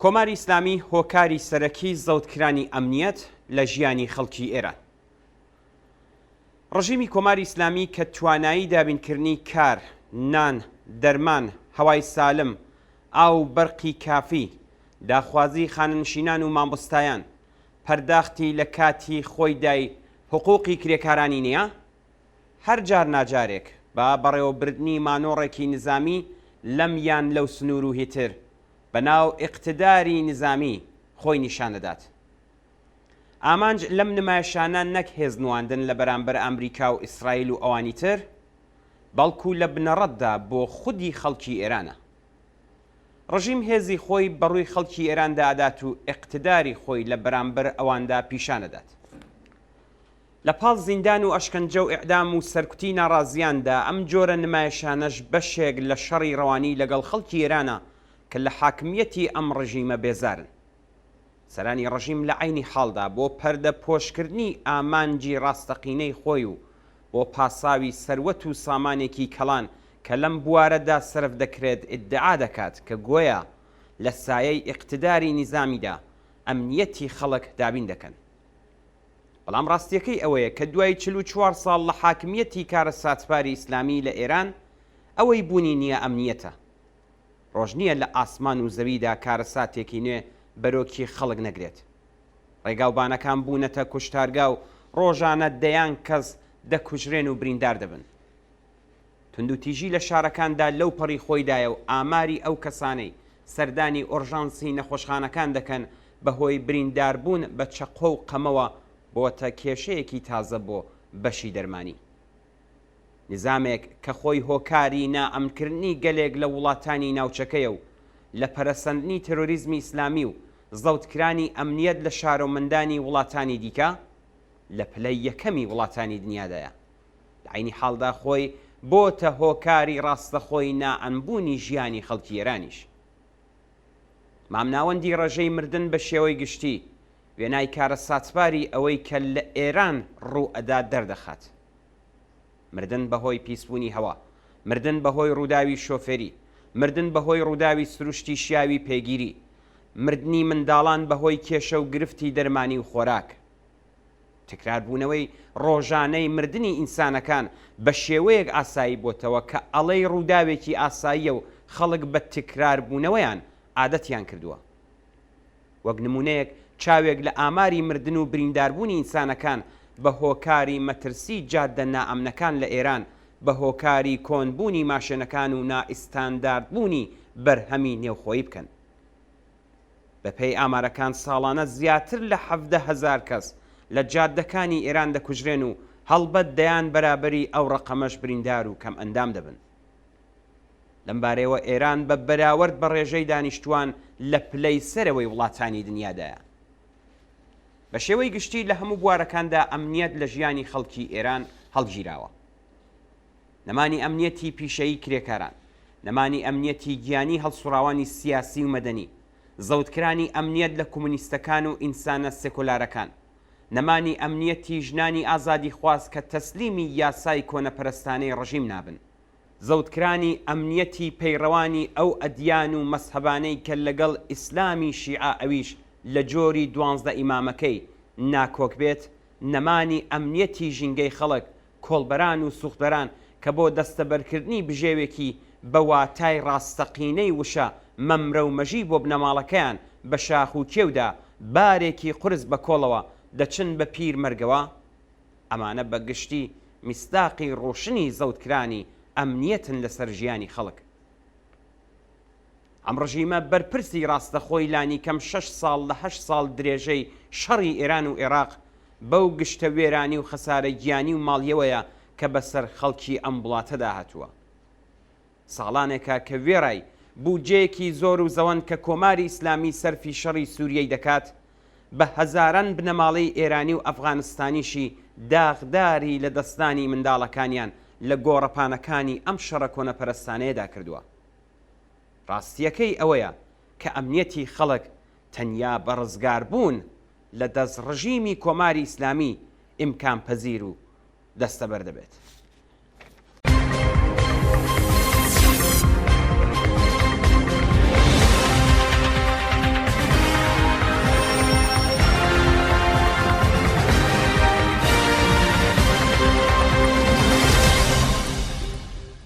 کۆماری ئیسلامی هۆکاری سەرەکی زەوتکرانی ئەمنیەت لە ژیانی خەڵکی ئێران. ڕژیمی کۆماری ئیسلامی کە توانایی دابینکردنی کار، نان، دەرمان، هەوای سالم، ئاو و بەرقی کافی، داخوازی خانەنشینان و مامۆستایان، پەرداختی لە کاتی خۆیدای حقوقی کرێکارانی نیە، هەر جار ناجارێک بە بەڕێوەبردنی مانۆڕێکی نزامی لەم یان لەو سنوور و هیتر، بە ناو ئیقتداری نزامی خۆی نیشان دەدات. ئامانج لەم نمایشانە نەک هێز نواندن لە بەرامبەر ئامریکا و ئیسرائیل و ئەوانی تر، بەڵکوو لە بنەڕەتدا بۆ خودی خەڵکی ئێرانە. ڕژیم هێزی خۆی بە ڕووی خەڵکی ئێراندا ئەدات و ئیقتداری خۆی لە بەرامبەر ئەواندا پیشان ئەدات. لە پاڵ زیندان و ئەشکەنجە و ئیعدام و سەرکوتی ناڕازییاندا ئەم جۆرە نمایشانەش بەشێک لە شەڕی ڕەوانی لەگەڵ خەڵکی ئێرانە کە لە حاکمییەتی ئەم ڕژیمە بێزارن. سەرانی ڕژیم لە عەینی حاڵدا بۆ پەردە پۆشکردنی ئامانجی ڕاستەقینەی خۆی و بۆ پاساوی سەروەت و سامانێکی کەڵان کە لەم بوارەدا سەرف دەکرێت ئیدعا دەکات کە گۆیا لە سایەی ئیقتداری نیزامیدا ئەمنییەتی خەڵک دابین دەکەن. بەڵام ڕاستییەکەی ئەوەیە کە دوای 44 ساڵ لە حاکمییەتی کارەساتباری ئیسلامی لە ئێران ئەوەی بوونی نییە ئەمنییەتە. ڕۆژ نییە لە ئاسمان و زەویدا کارەساتێکی نوێ بەرۆکی خەڵک نەگرێت. ڕێگاوبانەکان بوونەتە کوشتارگا و ڕۆژانە دەیان کەس دەکوژرێن و بریندار دەبن. توندوتیژی لە شارەکاندا لەو پەڕی خۆیدایە و ئاماری ئەو کەسانەی سەردانی ئۆرژانسی نەخۆشخانەکان دەکەن بەهۆی برینداربوون بە چەقۆ و قەمەوە بۆتە کێشەیەکی تازە بۆ بەشی دەرمانی. نیزامێک کە خۆی هۆکاری نائەمنکردنی گەلێک لە وڵاتانی ناوچەکەیە و لە پەرەسەندنی تێرۆریزمی ئیسلامی و زەوتکرانی ئەمنیەت لە شارۆمەندانی وڵاتانی دیکە لە پلەی یەکەمی وڵاتانی دنیادایە. لە عەینی حاڵدا خۆی بۆتە هۆکاری ڕاستەخۆی نائەمنبوونی ژیانی خەڵکی ئێرانیش. مامناوەندی ڕێژەی مردن بە شێوەی گشتی، وێنای کارەساتباری ئەوەی کە لە ئێران ڕوو ئەدات دەردەخات. مردن بەهۆی پیسبوونی هەوا، مردن بەهۆی ڕووداوی شۆفێری، مردن بەهۆی ڕووداوی سروشتی شیاوی پێگیری، مردنی منداڵان بەهۆی کێشە و گرفتی دەرمانی و خۆراک. تکراربوونەوەی ڕۆژانەی مردنی ئینسانەکان بە شێوەیەک ئاسایی بۆتەوە کە ئەڵێی ڕووداوێکی ئاساییە و خەڵک بە تکراربوونەوەیان عادەتیان کردووە. وەک نموونەیەک چاوێک لە ئاماری مردن و برینداربوونی ئینسانەکان بە هۆکاری مەترسی جادە نائەمنەکان لە ئێران بە هۆکاری کۆنبوونی ماشێنەکان و نائیستانداردبوونی بەرهەمی نێوخۆیی بکەن. بەپێی ئامارەکان ساڵانە زیاتر لە 17 هەزار کەس لە جادەکانی ئێران دەکوژرێن و هەڵبەت دەیان بەرابەری ئەو ڕەقەمەش بریندار و کەمئەندام دەبن. لەمبارەیەوە ئێران بە بەراوەرد بە ڕێژەی دانیشتووان لە پلەی سەرەوەی وڵاتانی دنیادایە. بە شێوەی گشتی لە هەموو بوارەکاندا ئەمنیەت لە ژیانی خەڵکی ئێران هەڵگیراوە. نەمانی ئەمنیەتی پیشەیی کرێکاران، نەمانی ئەمنیەتی گیانی هەڵسوڕاوانی سیاسی و مەدەنی، زەوتکرانی ئەمنیەت لە کومونیستەکان و ئینسانە سێکۆلارەکان، نەمانی ئەمنیەتی ژنانی ئازادیخواز کە تەسلیمی یاسای کۆنەپەرستانەی ڕژیم نابن، زەوتکرانی ئەمنیەتی پەیڕەوانی ئەو ئەدیان و مەزهەبانەی کە لەگەڵ ئیسلامی شیعە ئەویش لە جۆری دوانزدە ئیمامەکەی ناکۆک بێت، نەمانی ئەمنیەتی ژینگەی خەڵک، کۆڵبەران و سوختبەران کە بۆ دەستەبەرکردنی بژێوێکی بە واتای ڕاستەقینەی وشە مەمرە و مەژی بۆ بنەماڵەکەیان بە شاخ و کێودا بارێکی قورس بە کۆڵەوە دەچن بە پیر مەرگەوە، ئەمانە بە گشتی میسداقی ڕۆشنی زەوتکرانی ئەمنیەتن لەسەر ژیانی خەڵک. ئەم ڕژیمە بەرپرسی ڕاستەخۆی لانیکەم شەش ساڵ لە هەشت ساڵ درێژەی شەڕی ئێران و ئێڕاق بەو گشتە وێرانی و خەسارە گیانی و ماڵیەوەیە کە بەسەر خەڵکی ئەم وڵاتەدا هاتووە. ساڵانێکە کە وێڕای بودجەیەکی زۆر و زەوەند کە کۆماری ئیسلامی سەرفی شەڕی سووریەی دەکات، بە هەزاران بنەماڵەی ئێرانی و ئەفغانستانیشی داغداری لە دەستدانی منداڵەکانیان لە گۆڕەپانەکانی ئەم شەڕە کۆنەپەرستانەیەدا کردووە. ڕاستییەکەی ئەوەیە کە ئەمنیەتی خەڵک تەنیا بە ڕزگاربوون لە دەست ڕژیمی کۆماری ئیسلامی ئیمکانپەزیر و دەستەبەر دەبێت.